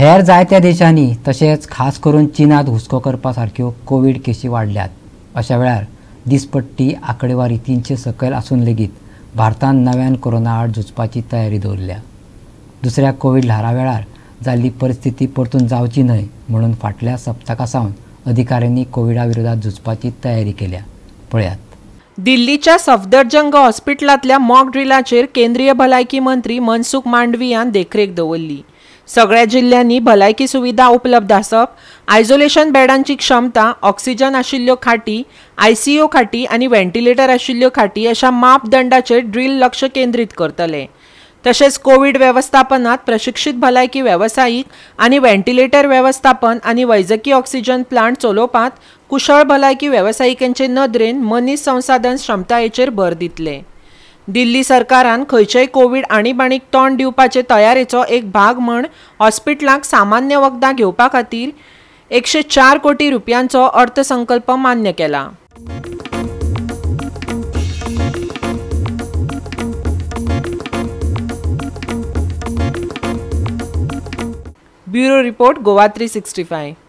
हेर जायत्या देशांनी तशेंच खास करून चीनांत हुस्को करपा सारक्यो कोवीड केशी वाडल्यात. अशा वेळार दिसपट्टी आंकडेवारी 300 सकयल आसून लेगीत भारतान नव्यान कोरोना आड झुजपाची तयारी दवरल्या. दुसऱ्या कोवीड ल्हारा वेळार जाल्ली परिस्थिती परतून जावची न्हय म्हणून फाटल्या सप्तका सावन अधिकाऱ्यांनी कोविडा विरोधात झुजपाची तयारी केल्या. पळयात. दिल्लीच्या सफदरजंग हॉस्पिटलांतल्या मॉक ड्रिलाचेर केंद्रीय भलायकी मंत्री मनसुख मांडवियान देखरेख दवरली. सगळ्या जिल्ल्यांनी भलायकी सुविधा उपलब्ध आसप, आयसोलेशन बेडांची क्षमता, ऑक्सिजन आशिल्ल्यो खाटी, आयसीयू खाटी आनी व्हेंटिलेटर आशिल्ल्यो खाटी अशा मापदंडाचेर ड्रील लक्ष केंद्रीत करतले. तशेंच कोवीड वेवस्थापनात प्रशिक्षीत भलायकी वेवसायीक आनी व्हेंटिलेटर वेवस्थापन आनी वैजकी ऑक्सिजन प्लांट चलोवपांत कुशळ भलायकी वेवसायिकांचे नदरेन मनीस संसाधन क्षमतायेचेर भर दितले. दिल्ली सरकारान खंयचेय कोवीड आणीबाणीक तोंड दिवपाचे तयारेचो एक भाग म्हूण हॉस्पिटलांक सामान्य वखदां घेवपा खातीर 104 कोटी रुपयांचो अर्थसंकल्प मान्य केला. Bureau report, Goa 365.